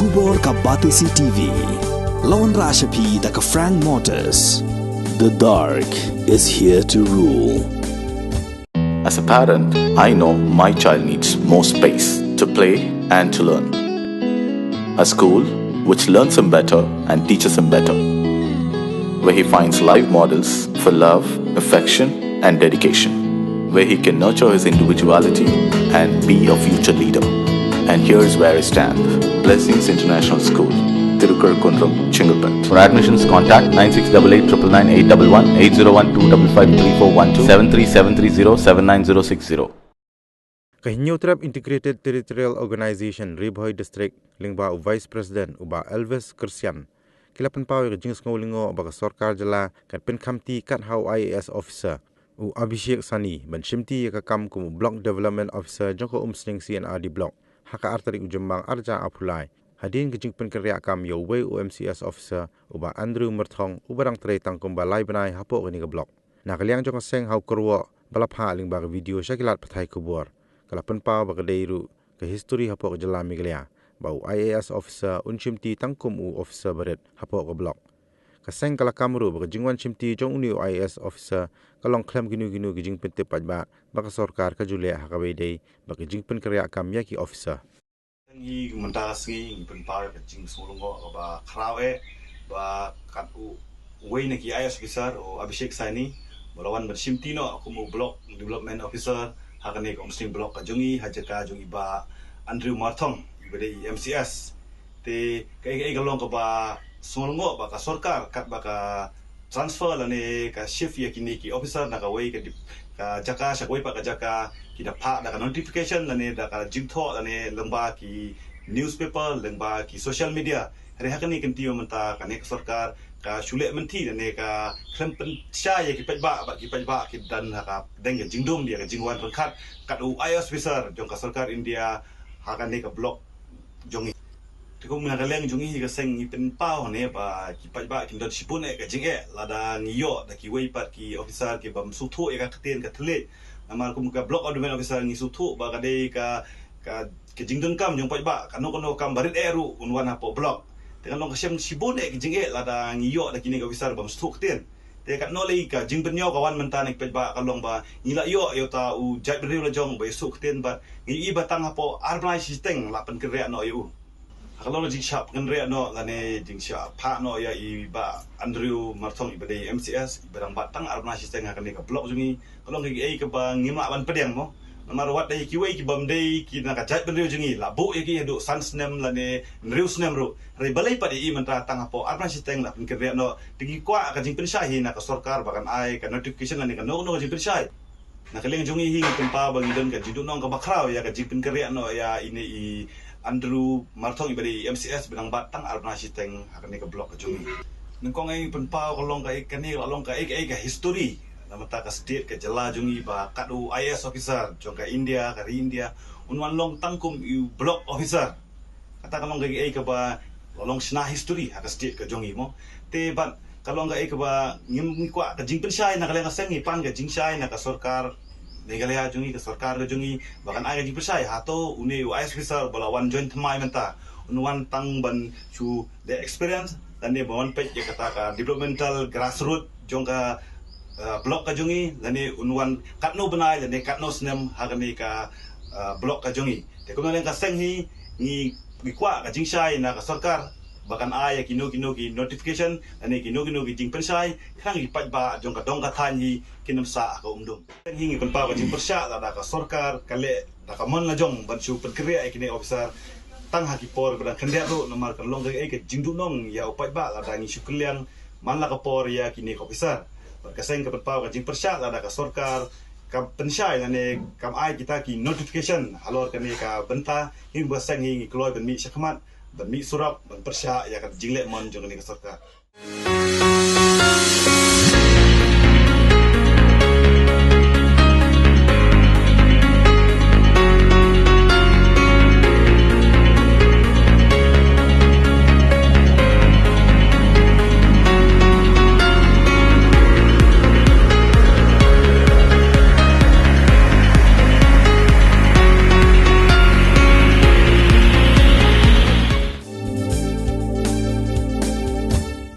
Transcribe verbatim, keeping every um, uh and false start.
Khubor ka Batesi T V. Lawan Rashapi da ka Frank Motors. The dark is here to rule. As a parent, I know my child needs more space to play and to learn. A school which learns him better and teaches him better, where he finds live models for love, affection, and dedication, where he can nurture his individuality and be a future leader. And here's where I stand. Blessings International School, Tirukar Kundrum, Chengalpet. For admissions, contact nine six double eight triple nine eight double one, eight zero one two double five three four one two, seven three seven three zero seven nine zero six zero. Ka Hynñiewtrep Integrated Territorial Organization Ri Bhoi District, lyngba u Vice President u Bah Elvis Christian, ki la pynpaw ïa ka jingsngew lyngngoh ba ka sorkar jylla kan pynkhamti kat ha u I A S officer u Abhishek Saini ban shimti ïa ka kam kum u Block Development Officer jong ka Umsning C and R D Block ha ka ar tarik u Jymmang ar hajar arphew lai, hadien ka jingpynkynriah kam ïa uwei u M C S officer u Bah Andrew Myrthong, uba dang trei tang kumba lai bnai hapoh kane ka block. Na ka liang jong ka seng ha u kyrwoh ba la phah lyngba ka video sha ki lad pathai khubor, ka la pynpaw ba ka dei ruh ka history hapoh ka jylla Meghalaya ba u I A S officer un shimti tang kum u officer barit hapoh ka block. Ka seng ka la kam ruh ba ka jingwan shimti jong une u I A S officer ka long khlem kino kino ki jingpyntip paidbah ba ka sorkar ka ju leh ha kaba ïadei bad ka jingpynkynriah kam ïa ki officer. Ngi mynta ka sngi ngi pynpaw ïa ka jingsngew lyngngoh kaba khraw eh ba kat u, uwei na ki I A S officer u Abhishek Saini ba la wan ban shimti noh kum u Block Development Officer ha kane ka Umsning Block ka jong ngi ha jaka jong i Bah Andrew Myrthong iba dei i M C S. Te kaei kaei ka long kaba sngew lyngngoh ba ka sorkar katba ka transfer lane ka shift ïa kine ki officer na kawei ka dip-, ka jaka sha kawei pat ka jaka, ki da phah da ka notification lane da ka jingthoh lane lyngba ki newspaper, lyngba ki social media. Hynrei ha kane ka kynti mynta kane ka sorkar ka shu leh mynthi lane ka khlem pynshai ïa ki paidbah, bad ki paidbah ki don ha ka deng ka jingdum ïa ka jingwan ryngkat kat u I A S officer jong ka sorkar India ha kane ka block jong ngi. Te kum na ka liang jong ngi hi ka seng ngi pynpaw ne ba ki paidbah kin don shibun eh ka jingeh lada ngi ïoh da kiwei pat ki officer ki bym sngewthuh ïa ka ktien ka thylliej. Namar kum ka Block Development Officer ngi sngewthuh ba ka dei ka, ka, ka jingdonkam jong paidbah, kano kano kam ba rit eh ruh un wan hapoh block. Te kan long ka seng shibun eh ka jingeh lada ngi ïoh da kine ki officer bym sngewthuh ktien. Te katno lei ka jingpynïoh ka wan mynta na ki paidbah ka long ba ngi la ïoh ïa uta u jaitbynriew la jong ba ïohsngew ktien bad ngi ïohi ba tang hapoh ar bnai shiteng la pynkynriah noh ïa u. Ha ka long ka jingshah pynkynriah noh lane jingshah phah noh ïa i Bah Andrew Myrthong iba dei M C S iba dang bat tang ar bnai shiteng ha kane ka block jong ngi. Ka long kaei kaba ngim lah ban pdiang mo. Namar wat dei kiwei ki bym dei ki na ka jaitbynriew jong ngi la buh ïa ki haduh san snem lane hynriew snem ruh. Hynrei balei pat ïa i mynta tang hapoh ar bnai shiteng la pynkynriah noh. Te ngi kwah ka jingpynshai hi na ka sorkar ba kan ai ka notification lane kano kano ka jingpynshai. Na ka liang jong ngi hi ngi pynpaw ba ngi don ka jingduhnong kaba khraw ïa ka jingpynkynriah noh ïa ine i Andrew Myrthong iba dei i M C S ba dang bat tang ar bnai shiteng ha kane ka block ka jong ngi. Nyngkong ngi pynpaw ka long kaei kane ka long kaei kaei ka history. Na mynta ka state ka jylla jong ngi ba kat u I A S officer jong ka India, ka ri India, un wan long tang kum u block officer. Kata ka long kaei kaba la long shna history ha ka state ka jong ngi mo. Te bad ka long kaei kaba ngim, ngi kwah ka jingpynshai na ka liang ka seng ngi pan ka jingshai na ka sorkar Meghalaya jong ngi, ka sorkar ka jong ngi ba kan ai ka jingpynshai. Hato une u I A S officer ba la wan join thymmai mynta un wan tang ban shu leh experience lane ban wan peit ïa kata ka developmental grassroot jong ka, uh, block ka jong ngi lane un wan katno bnai lane katno snem ha kane ka, uh, block ka jong ngi. Te kum na ka liang ka seng hi ngi, ngi kwah ka jingshai na ka sorkar ba kan ai ïa kino kino ki notification lane kino kino ki jingpynshai khnang ki paidbah jong ka dong ka thaiñ hi kin ym sah ha ka umdum. Te hi ngi pynpaw ka jingpyrshah lada ka sorkar ka leh da ka mon la jong ban shu pynkynriah ïa kine officer tang ha ki por ba dang khyndiat ruh namar kan long kaei ka jingduhnong ïa u paidbah lada ngi shu kylliang man la ka por ïa kine ki officer. Bad ka seng ka pynpaw ka jingpyrshah lada ka sorkar ka pynshai lane kam ai kita ki notification halor kane ka bynta. Hi ba seng hi ngi kloi ban mih shakhmat ban mih surok ban pyrshah ïa ka jingleh mon jong kane ka sorkar.